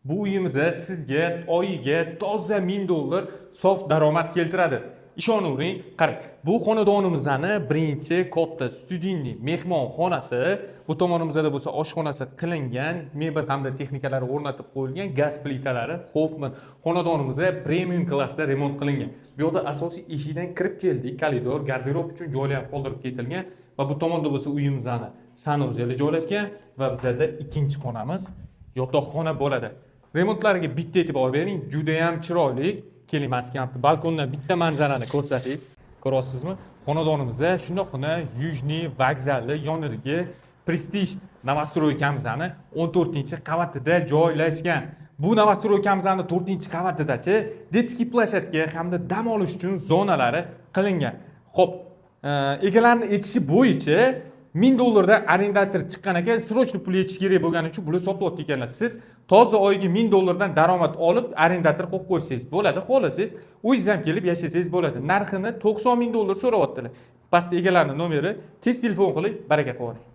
Bu uyimiz sizga oyiga toza 1000 dollar sof daromad keltiradi. Ishonavering, qarang, bu xonadonimizni birinchi katta студийный mehmonxonasi, bu tomonimizda bo'lsa oshxonasi qilingan, mebel hamda texnikalari o'rnatib qo'yilgan, gaz plitalari Hoffman. Xonadonimizda premium klassda remont qilingan. Bu yoqda asosiy eshikdan kirib keldik, koridor, garderob uchun joylar ham qoldirib ketilgan va bu tomonda bo'lsa uyimizni санузел i joylashgan va bizada ikkinchi xonamiz yotoqxona bo'ladi. Remontlariga bitta e'tibor bering, juda ham chiroyli. Keling, man sizga balkondan bitta manzarani ko'rsatay. Ko'ryapsizmi? Xonadonimizda shundoqqina Южный vokzali yonidagi Prestij новостройка mizni 14-qavatida joylashgan. Bu новостройка mizni 4-qavatidachi детский площадка hamda dam olish uchun zonalari qilingan. Xo'p, egalarni aytishi bo'yicha 1000 dollardan arendator chiqqan ekan, срочно pul yetish kerak bo'lgani uchun bular sotyapti ekanlar. Siz toza oyiga 1000 dollardan daromad olib, arendator qo'yib qo'ysangiz bo'ladi, xohlasangiz o'zingiz ham kelib yashasangiz bo'ladi. Narxini 90 ming dollar so'rayaptilar. Pastda egalarni nomeri, tez telefon qiling, baraka qilib yuboring.